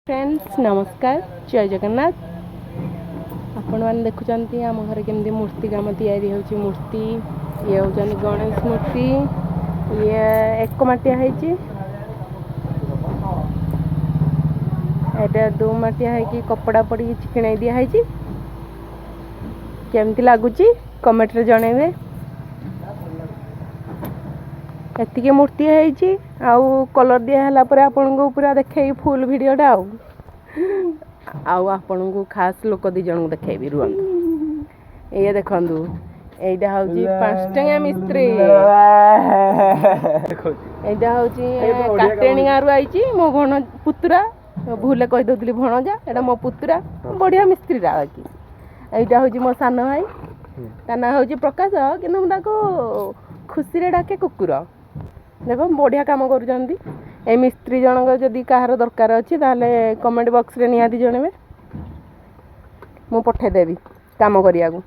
Friends, ନମସ୍କାର, ଜୟ ଜଗନ୍ନାଥ। ଆପଣମାନେ ଦେଖୁଛନ୍ତି ଆମ ଘରେ କେମିତି ମୂର୍ତ୍ତି କାମ ତିଆରି ହେଉଛି। ମୂର୍ତ୍ତି, ଇଏ ହେଉଛନ୍ତି ଗଣେଶ ମୂର୍ତ୍ତି। ଇଏ ଏକ ମାଟିଆ ହେଇଛି। ଏଇଟା ଦୁଇ ମାଟିଆ ହେଇକି କପଡ଼ା ପଡ଼ିକି ଚିକିଣେଇ ଦିଆହେଇଛି। କେମିତି ଲାଗୁଛି କମେଣ୍ଟରେ ଜଣେଇବେ। ଏତିକି ମୂର୍ତ୍ତି ହେଇଛି, ଆଉ କଲର୍ ଦିଆ ହେଲା ପରେ ଆପଣଙ୍କୁ ପୁରା ଦେଖେଇବି ଫୁଲ୍ ଭିଡ଼ିଓଟା। ଆଉ ଆପଣଙ୍କୁ ଖାସ୍ ଲୋକ ଦୁଇ ଜଣଙ୍କୁ ଦେଖେଇବି, ରୁହନ୍ତୁ। ଇଏ ଦେଖନ୍ତୁ, ଏଇଟା ହେଉଛି 5 ଟଙ୍କା ମିସ୍ତ୍ରୀ। ଏଇଟା ହେଉଛି କାଟେଣୀ ଗାଁରୁ ଆଇଛି ମୋ ଭଣ ପୁତୁରା। ଭୁଲରେ କହିଦେଉଥିଲି ଭଣଜା, ଏଇଟା ମୋ ପୁତୁରା, ବଢ଼ିଆ ମିସ୍ତ୍ରୀଟା। ବାକି ଏଇଟା ହେଉଛି ମୋ ସାନ ଭାଇ, ତା ନାଁ ହେଉଛି ପ୍ରକାଶ, କିନ୍ତୁ ମୁଁ ତାକୁ ଖୁସିରେ ଡାକେ କୁକୁର। ଦେଖ, ବଢ଼ିଆ କାମ କରୁଛନ୍ତି ଏ ମିସ୍ତ୍ରୀ ଜଣଙ୍କ। ଯଦି କାହାର ଦରକାର ଅଛି, ତାହେଲେ କମେଣ୍ଟ ବକ୍ସରେ ନିହାତି ଜଣେଇବେ, ମୁଁ ପଠେଇଦେବି କାମ କରିବାକୁ।